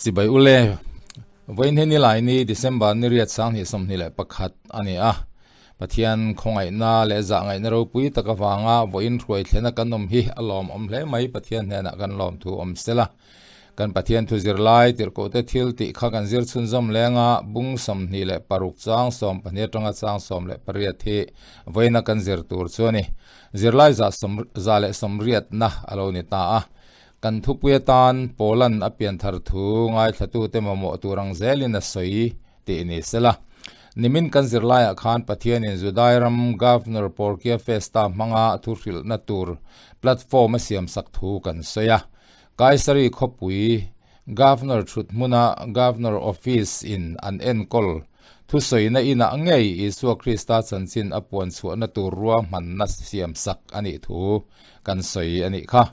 Chibai ule, vawiin hi Nilaini December ni riat 2021 a ni a. Pathian khawngaihna leh zahngaihna ropui tak avanga vawiin hruai thlena kan awm hi a lawmawm hle mai Pathian hnenah kan lawmthu awm sela. Kan Pathian thu zirlai tirhkohte thil tih kha kan zir chhunzawm lenga bung 26 chang 12 atanga chang 18 hi vawiina kan zir tur chu a ni. Zirlai za sawm za leh sawmriatna a lo ni ta a. Kan thupui atan Poland a pianthar thu ngaithlatute mamawh tur ang zelin a sawi tih ni sela. Nimin kan zirlaiah khan Pathianin Judai ram Governor Porkia Festa hmanga thu hrilhna tur platform a siamsak thu kan sawi a. Kaisari khawpui Governor thut hmuna Governor Office in an enkawl thusawina inah ngei Isua Krista chanchin a puan chhuahna tur ruahmanna siamsak a nih thu kan sawi a nih kha.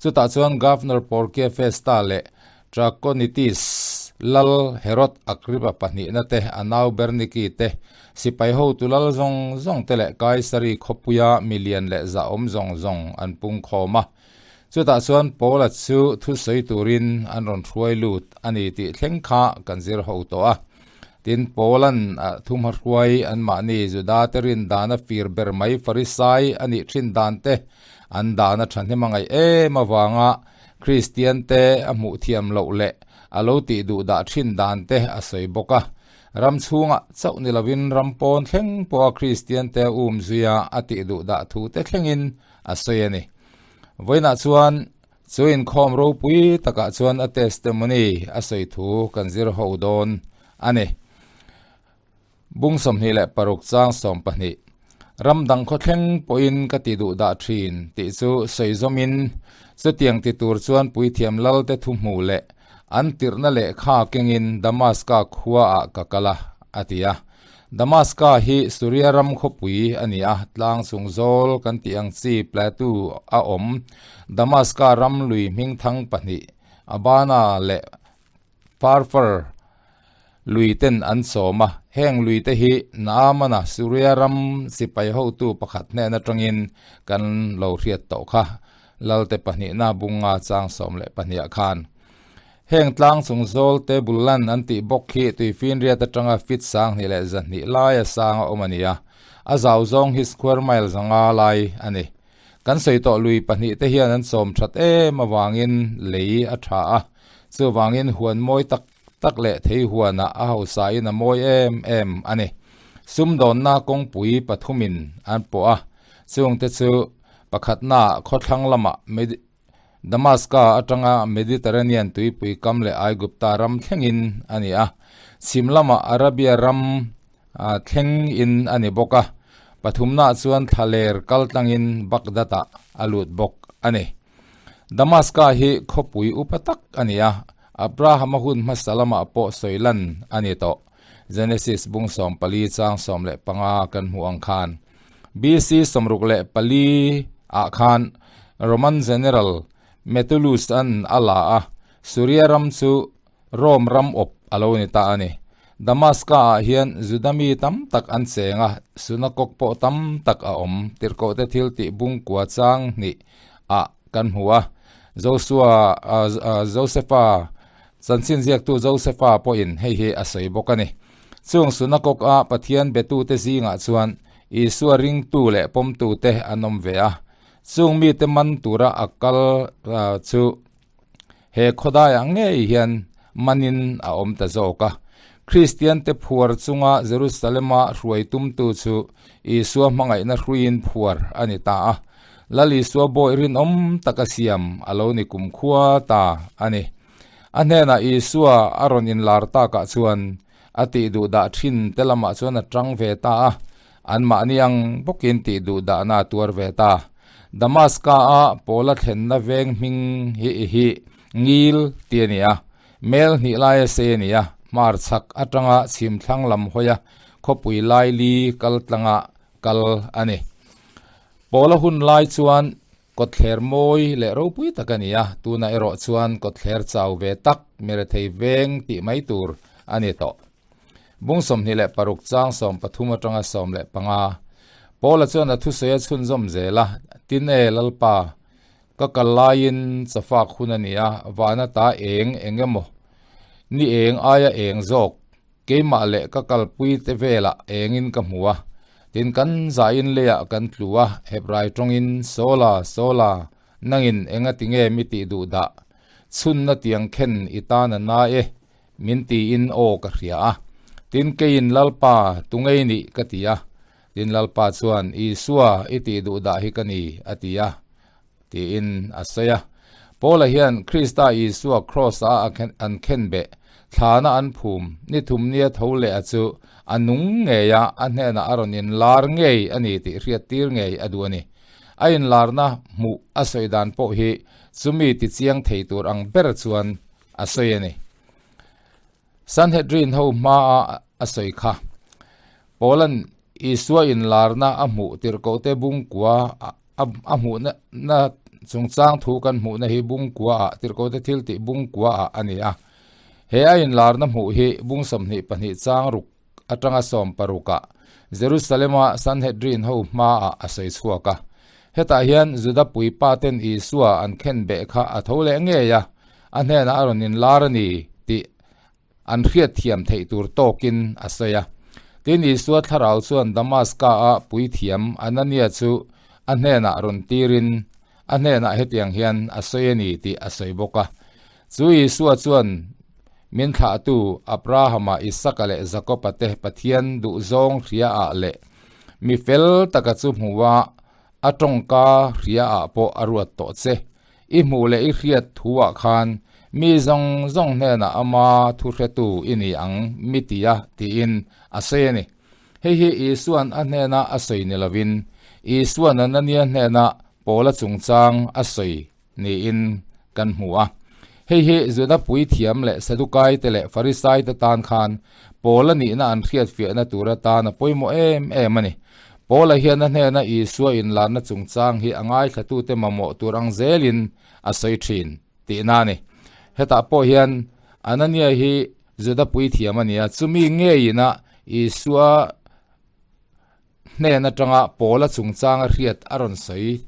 Chutah chuan Governor Porkia Festa leh Trachonitis lal Herod Agrippa pahnihna te, a nau Berniki te, sipai hotu lal zawng zawng te leh Kaisari khawpuia milian leh zahawm zawng zawng an pungkhawm a. Chutah chuan Paula chu thusawi turin an rawn hruai lut a ni tih thleng kha kan zir ho tawh a. Tin, Paula'n thumhahruai anmahni Judate rin dana fir ber mai Farisai a nih thin dan te, an dana thahnem a ngaih em avanga Kristiante a hmuh thiam loh leh a lo tih duh dah thin dan te a sawi bawk a. Ram chhungah chauh ni lovin ram pawn thleng pawha Kristiante a um zuia a tih duh dah thu te thlengin a sawi a ni. Vawiinah chuan chu inkhawm ropui takah chuan a testimony a sawi thu kan zir ho dawn a ni. Bung 26 chang 12 Ram dang khawthleng pawhin ka ti duh dah thin tih chu sawi zawmin chutiang ti tur chuan puithiam lalte thu hmuh leh an tirhna lehkha kengin Damaska khuaah ka kal a, a ti a. Damaska hi Suria ram khawpui a ni a, tlang chung zawl kan tih ang chi plateau a awm. Damaska ram lui hmingthang pahnih, Abana leh Pharpar lui ten an sawm a. Heng lui te hi Naamana Suria ram sipai hotu pakhat hnen atangin kan lo hriat tawh kha, Lalte pahnihna bunga chang 12 ah khan. Heng tlang chung zawl te bul lan an tih bawk hi tuifinriat atanga feet 1200 laia sang a awm a ni a, a zau zawng hi square mile 500 lai a ni. Kan sawi tawh lui pahnih te hian an sawm that em avangin lei a tha a, chuvangin huan mawi tak tak leh thei huanah a hausain a mawi em em a ni. Sumdawnna kawngpui pathumin an pawh a, chungte chu pakhatnaah khawthlang lamah Damaska atanga Mediterranean tuipui kam leh Aigupta ram thlengin a ni a, chhim lamah Arabia ram thlengin a ni bawk a, pathumnaah chuan thlaler kal tlangin Baghdad-ah a lut bawk a ni. Damaska hi khawpui upa tak a ni a, Abrahama hun hmasa lamah pawh sawi lan a ni tawh. Genesis bung 14 chang 15 kan hmuh ang khan. BC 64 ah khan Roman General Metellus an a la a, Suria ram chu Rome ram awp a lo ni ta a ni. Damaska ah hian Juda mi tam tak an cheng a, sunakok pawh tam tak a awm. Tirhkohte thil tih bungkua chang hnih ah kan hmu a, Josua Josefa chanchin ziaktu Josefa pawhin hei hi a sawi bawk a ni. Chung sunakok a Pathian betute zingah chuan Isua ringtu leh pawmtute an awm ve a. Chung mite man tura a kal chu he khawdaiah ngei hian manin a awm ta zawk a. Kristiante phuar chunga Jerusalema hruai tumtu chu Isua hmangaihna hruiin phuar a ni ta a. Lal Isua bawi rinawm taka siam a lo ni kumkhua ta a ni. A hnenah Isua a rawn inlar takah chuan a tih duh dah thin te lamah chuan a tang ve ta a, anmahni ang bawkin tih duh dahna a tuar ve ta. Damaska-a Paula thlenna veng hming hi i hi Ngil tih a ni a, mel hnih laia sei a ni a, hmar chhak atanga chhim thlang lam hawia khawpui laili kal tlanga kal a ni. Paula hun lai chuan Kawtthler mawi leh ropui tak a ni a, tunah erawh chuan kawtthler chau ve tak, mirethei veng tih mai tur a ni tawh. Bung 26 chang 13 atanga 15 Paula chuan a thusawi a chhunzawm zel a, Tin e, Lalpa, ka kal laiin chafak hun a ni a, vana ta eng eng emaw? Ni eng aia eng zawk, keimah leh ka kalpui te velah engin ka hmu a. Tin, kan zain leiah kan tlu a, Hebrai tawngin, Saula, Saula, nangin engati nge mi tih duh dah? Chhunna tiang khen i tan a na e, min tiin aw ka hria a. Tin, keiin Lalpa, tungei nih ka ti a. Tin, Lalpa chuan, Isua, i tih duh dah hi ka ni, a ti a. Tiin a sawi a. Paula hian Krista Isua Kraws-a an khenbeh, thlana an phum, ni thum nia tho leh a chu a nung ngei a, a hnenah a rawn inlar ngei a ni tih hriattir ngei a duh a ni. A inlarna hmuh a sawi dan pawh hi chumi tichiang thei tur ang ber chuan a sawi a ni. Sanhedrin ho hmaa a sawi kha. Paula'n Isua inlarna a hmuh tirhkohte bungkua a hmuhna chungchang thu kan hmuhna hi bungkuaah, tirhkohte thiltih bungkuaah a ni a. He a inlarna hmuh hi bung 22 chang ruk atanga sawmparukah Jerusalema Sanhedrin ho hmaah a sawi chhuak a. Hetah hian Juda puipaten Isua an khenbeh kha a tho leh ngei a, a hnenah a rawn inlar a ni tih an hriatthiam theih tur tawkin a sawi a. Tin, Isua thlarau chuan Damaska-a puithiam Anania chu a hnenah rawn tirin a hnenah hetiang hian a sawi a ni tih a sawi bawk a. Chu Isua chuan min thlahtu Abrahama, Isaka leh Jakoba te Pathian duhzawng hriaah leh mi fel taka chu hmuha a tawngka hriaah pawh a ruat tawh che. I hmuh leh i hriat thuah khan mi zawng zawng hnenah ama thuhretu i ni ang mi tia tiin a sawi a ni. Hei hi Isua'n a hnena a sawi ni lovin Isua'n Anania hnena Paula chungchang a sawi niin kan hmu a. Hei hi Juda puithiam leh Sadukaite leh Farisaite tan khan Paula nihna an hriatfiahna tur atan a pawimawh em em a ni. Paula hian a hnena Isua inlarna chungchang hi a ngaithlatute mamawh tur ang zelin a sawi thin tihna a ni. Hetah pawh hian Anania hi Juda puithiam a ni a, chumi ngeiina Isua hnen atanga Paula chungchanga hriat a rawn sawi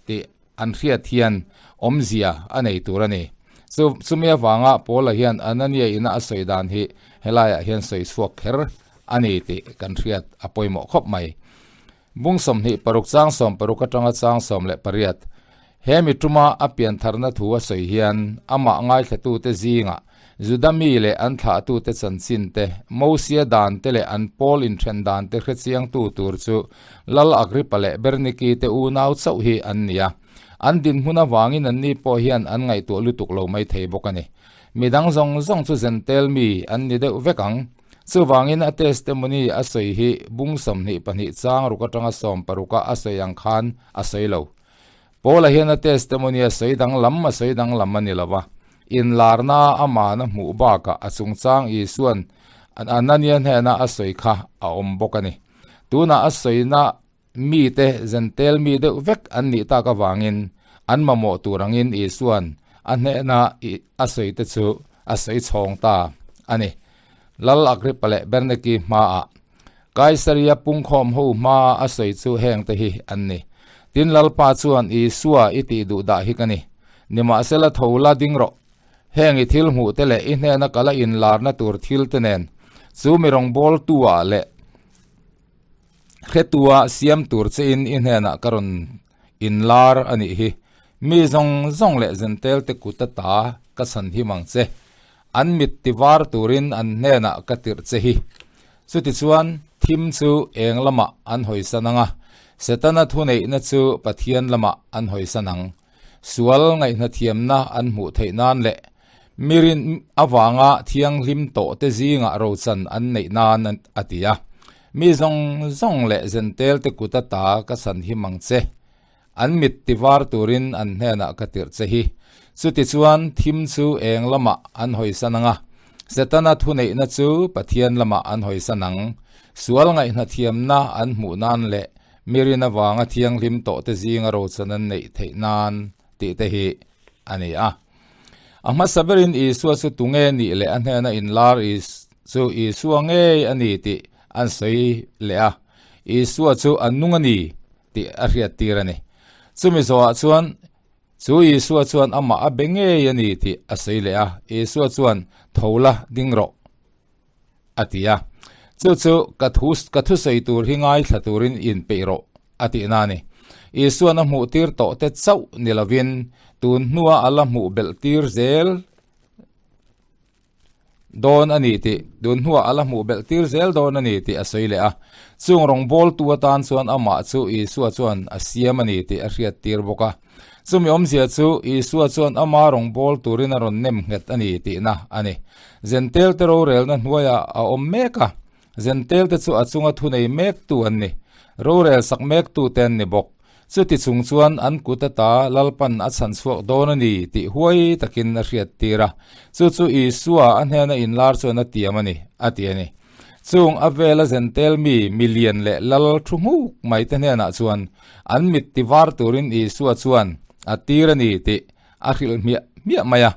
tih an hriat hian awmzia a nei tur a ni. Chu chumi avanga Paula hian Anania ina a sawi dan hi helaiah hian sawi chhuak kher a ni tih kan hriat a pawimawh khawp mai. Bung 26 chang 16 atanga chang 18 He mi tuma a piantharna thu a sawi hian amah ngaithlatute zingah Juda mi leh an thlahtute chanchin te, Mosia dan te leh an pawl inthen dan te hrechiangtu tur chu Lal Agrippa leh Berniki te unau chauh hi an ni a. An dinhmun avangin anni pawh hian an ngaihtuah lutuk lo mai thei bawk a ni. Midang zawng zawng chu Zentel mi an ni deuh vek ang. Chuvangin a testimony a sawi hi bung 22 chang ruk atanga sawmparuka a sawi ang khan a sawi lo. Paula hian a testimony a sawi danglam a sawi danglam a ni lo va, inlarna aman a hmuh bakah a chungchang Isua'n Anania hnena a sawi kha a awm bawk a ni. Tunah a sawina mite Zentel mi deuh vek an nih tak avangin an mamawh tur angin Isua'n a hnena a sawi te chu a sawi chhawng ta a ni. Lal Agrippa leh Berniki hmaah Kaisaria pungkhawm ho hmaa a sawi chu hengte hi an ni. Tin, Lalpa chuan, Isua i tih duh dah hi ka ni. Nimahsela tho la ding rawh. Heng i thil hmuh te leh i hnena kala inlarna tur thil te nen, chu mi rawngbawltu-ah leh hretu-ah siam tur chein i hnenah ka rawn inlar a nih hi. Mi zawng zawng leh Zentelte kut ata ka chhan him ang che. An mit ti var turin an hnenah ka tirh che hi. Chutichuan, thim chu eng lamah an hawisan ang a, Setana thuneihna chu Pathian lamah an hawisan ang. Sual ngaihhnathiamna an hmuh theih nan leh mirin avanga thianghlim tawhte zingah rochan an neih nan a ti a. Mi zawng zawng leh Zentelte kut ata ka chhan him ang che. An mit ti var turin an hnenah ka tirh che hi. Chutichuan thim chu eng lamah an hawisan ang a, Setana thuneihna chu Pathian lamah an hawisan ang. Sual ngaihhnathiamna an hmuh nan leh mirin avanga thianghlim tawhte zinga rochan an neih theih nan tih te hi a ni a. A hmasa berin Isua chu tunge nih leh a hnena inlar chu Isua ngei a ni tih an sawi leh a, Isua chu a nung a ni tih a hriattir a ni. Chumi zawhah chuan. Chu Isua chuan amah a be ngei a ni tih a sawi leh a, Isua chuan, Tho la, ding rawh, a ti a. Chu chu ka thu ka thusawi tur hi ngaithla turin inpeih rawh, a tihna a ni. Isuan a hmuh tir tawh te chauh ni lovin tun hnua a la hmuh belh tir zel dawn a ni tih tun hnuah a la hmuh belh tir zel dawn a ni tih a sawi leh a. Chung rawngbawltu atan chuan amah chu Isua chuan a siam a ni tih a hriat tir bawk a. Chumi awmzia chu Isua chuan ama rawngbâwl turin a rawn nem nghet a ni tihna a ni. Zentelte rorelna hnuaiah a awm mek a, Zentelte chu a chunga thunei mektu an ni, rorel sak mektute an ni bawk. Chuti chung chuan an kut ata Lalpan a chhan chhuak dawn a ni tih huai takin a hriat tir a, chu chu Isua a hnena inlar chuan a tiam a ni, a ti a ni. Chung a vela zentel mi milian leh lal thu hmuk mai te hnenah chuan an mit ti var turin Isua chuan a tir a ni tih a hrilh hmiah hmiah mai a,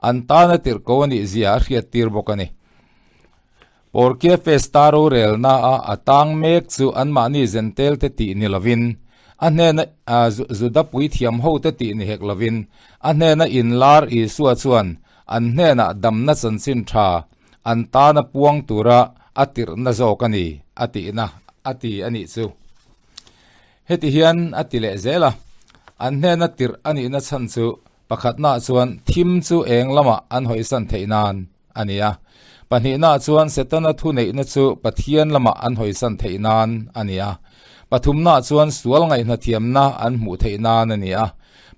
an tana tirhko a nih zia a hriat tir bawk a ni. Porkia Festa rorelna a a tang mek chu anmahni zentel te tih ni lovin, a hnena Juda puithiam ho te tih ni hek lovin, a hnena inlar Isua chuan an hnenah damna chanchin tha an tana puang tura a tirhna zawk a ni a tihna a ti a nih chu. Heti hian a ti leh zel a, an hnena tirh a nihna chhan chu pakhatnaah chuan thim chu eng lamah an hawisan theih nan a ni a, pahnihnaah chuan Setana thuneihna chu Pathian lamah an hawisan theih nan a ni a, pathumnaah chuan sual ngaihhnathiamna an hmuh theih nan a ni a,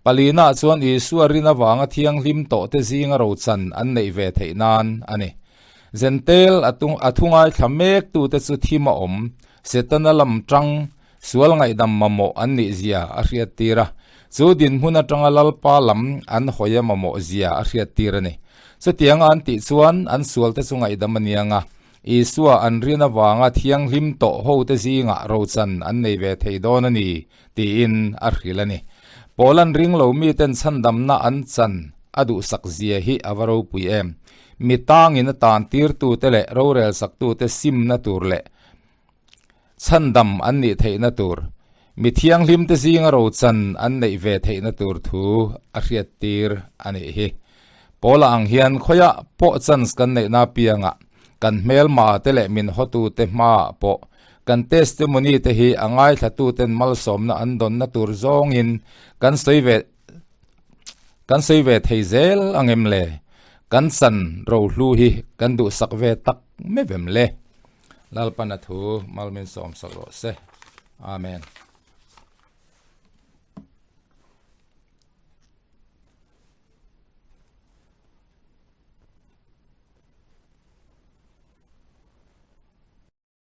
palinaah chuan Isua rin avanga thianghlim tawhte zinga rochan an neih ve theih nan a ni. Zentel a a thu ngaithla mektute chu thim a awm, Setana lam tang Sual ngaihdam mamawh an nih zia a hriattir a, chu dinhmun atanga Lalpa lam an hawi a mamawh zia a hriattir a ni. Chutianga an tih chuan an sualte chu ngaihdam a niang a, Isua an rin avanga thianghlim tawh hote zingah rochan an nei ve thei dawn a ni tiin a hrilh a ni. Paula'n ring lo miten chhandamna an chan a duhsak zia hi a va ropui em! Mi tangin a tantirtute leh rorelsaktute simna tur leh Chhandam an nih theihna tur, mi thianghlimte zinga rochan an neih ve theihna tur thu a hriattir a nih hi. Paula ang hian khawiah pawh chance kan neihna apiangah kan hmelma te leh min hawtute hmaah pawh kan testimony te hi a ngaithlatuten malsawmna an dawnna tur zawngin kan sawi ve kan sawi ve thei zel ang em le? Kan chan rohlu hi kan duhsak ve tak meuh em le? Lalpan a thu mal min sawmsak rawh se. Amen.